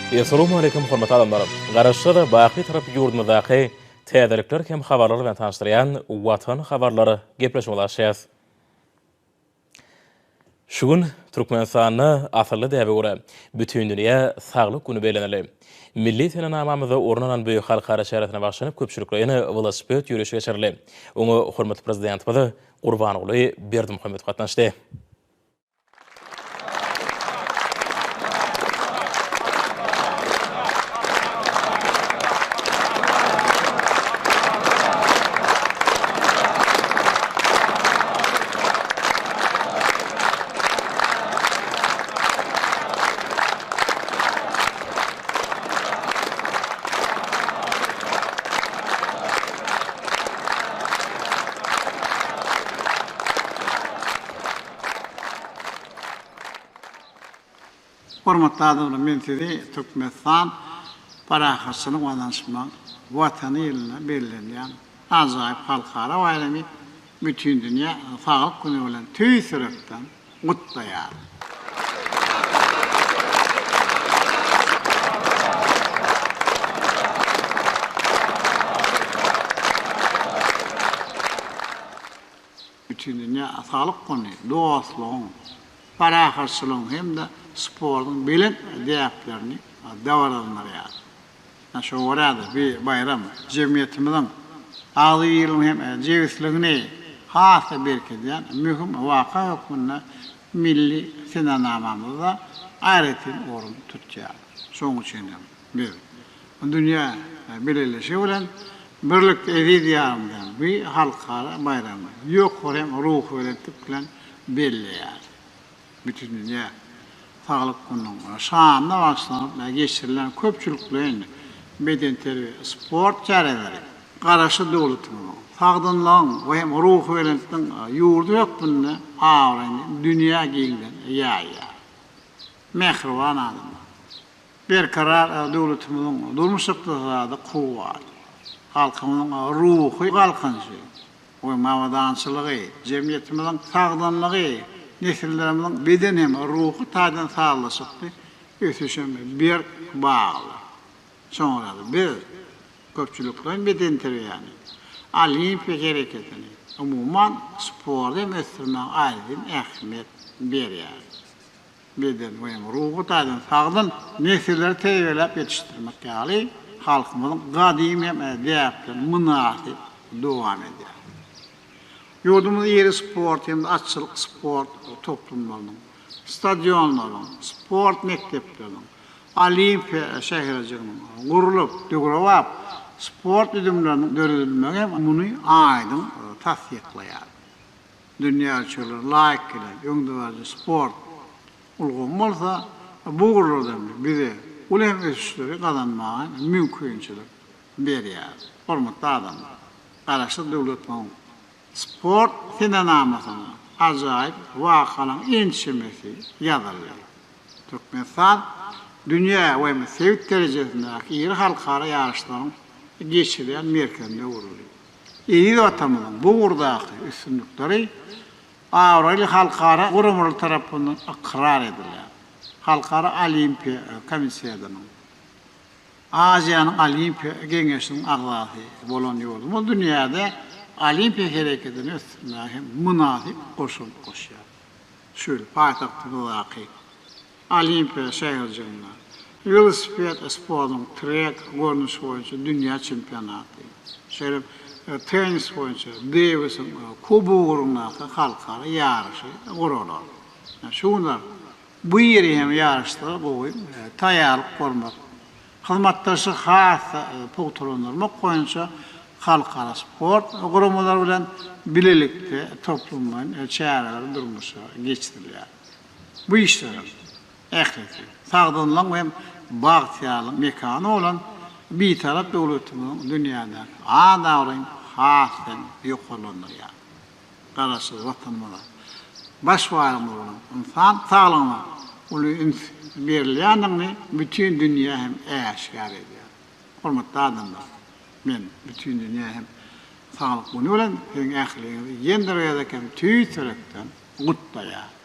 Essalawmaleýkum hormatly adamlar! Garaşsyz, baky Bitarap ýurdumyzdaky täzelikler hem habarlar bilen tanyşdyrýan Watan habarlar gepleşigimizi açýas. Şu gün Türkmenistanda asylly däbe görä, Bütindünýä saglyk güni bellenildi. Milli senenamamyzda orun alan bu halkara çäresine bagyşlanyp köpçülikleýin welosiped ýörişi geçirildi. Oňa hormatly Prezidentimiz Gurbanguly Berdimuhamedow gatnaşdy. Hormatly adamlar men sizi Türkmenistan parahatçylyk we ynanyşmak Watany ýylynda bellenýän ajaýyp halkara baýramy Bütindünýä saglyk güni bilen tüýs ýürekden gutlaýaryn. Bütindünýä saglyk güni dostlugyň, parahatçylygyň hem-de sportuň belent däplerini dabaralandyrýar. Şoňa görä-de, bu baýram jemgyýetimiziň agzybirligini hem jebisligini has-da berkidýän möhüm waka hökmünde milli senenamamyzda aýratyn orun tutýar. Şonuň üçin hem biz dünýä bileleşigi bilen birlikde eziz Diýarymyzda bu halkara baýramyny ýokary hem ruhubelentlik bilen belleýäris. Bütindünýä saglyk gününiň şanyna bagyşlanyp geçirilen köpçülikleýin bedenterbiýe-sport çäreleri Garaşsyz döwletimiziň sagdynlygyň we hem ruhubelentligiň ýurdy hökmünde abraýyny dünýä giňden ýaýýar. Mähriban adamlar! Berkarar döwletimiziň durmuş-ykdysady kuwwaty, halkymyzyň ruhy galkynyşy, we abadançylygy, jemgyýetimiziň sagdynlygy, nesillerimiziň beden hem ruhy taýdan sazlaşykly ösüşi berk bagly. Soňra-da biz köpçülikleýin bedenterbiýäni, olimpiýa hereketini, umuman, sporty hem ösdürmäge aýratyn ähmiýet berýäris. beden we hem ruhy taýdan sagdyn nesilleri terbiýeläp ýetişdirmek ýaly halkymyzyň gadymy hem däplerini mynasyp dowam edýär. Ýurdumyzda iri sport hem-de atçylyk sport toplumlarynyň, stadionlaryň, sport mekdepleriniň, Olimpiýa şäherjiginiň gurlup, döwrebap sport düzümleriniň döredilmegi hem muny aýdyň tassyklaýar. Dünýä ölçeglerine laýyk gelýän öňdebaryjy sport ulgamy bolsa bu ugurlarda hem bize uly hem ösüşleri gazanmaga mümkinçilik berýär. Hormatly adamlar! Garaşsyz döwletimiziň sport senenamasynda ajaýyp wakalaryň ençemesi ýazyldy. Türkmenistan dünýä we sebit derejesindäki iri halkara ýaryşlaryň geçirilýän merkezine öwrüldi. Eziz Watanymyzyň bu ugurdaky üstünlikleri abraýly halkara guramalary tarapyndan ykrar edilýär. Halkara Olimpiýa komitetiniň, Aziýanyň Olimpiýa geňeşiniň agzasy bolan ýurdumyz dünýäde olimpiýa hereketini ösdürmäge hem mynasyp goşant goşýar. Şu ýyl paýtagtymyzdaky Olimpiýa şäherjiginde welosiped sportunyň trek görnüşi boýunça dünýä çempionaty, şeýle hem tennis boýunça Dewisiň kubogy ugrundaky halkara ýaryşy guralar. Şu günler bu iri hem ýaryşlara gowy taýýarlyk görmek, hyzmatdaşlygy has-da pugtalandyrmak boýunça halkara sport guramalary bilen bilelikde toplumlaýyn çäreler durmuşa geçirilýär. Bu işleriň ählisi sagdynlygyň hem bagtyýarlygyň mekany bolan Bitarap döwletimiziň dünýädäki at-abraýyny has hem ýokarlandyrýar. Garaşsyz Watanymyza, baş baýlygymyz bolan ynsan saglygyna uly üns berilýändigini bütin dünýä hem äşgär edýär. Hormatly adamlar, men Bütindünýä hem saglyk güni bilen siziň ähliňizi ýene bir gezek hem tüýs ýürekden gutlaýaryn.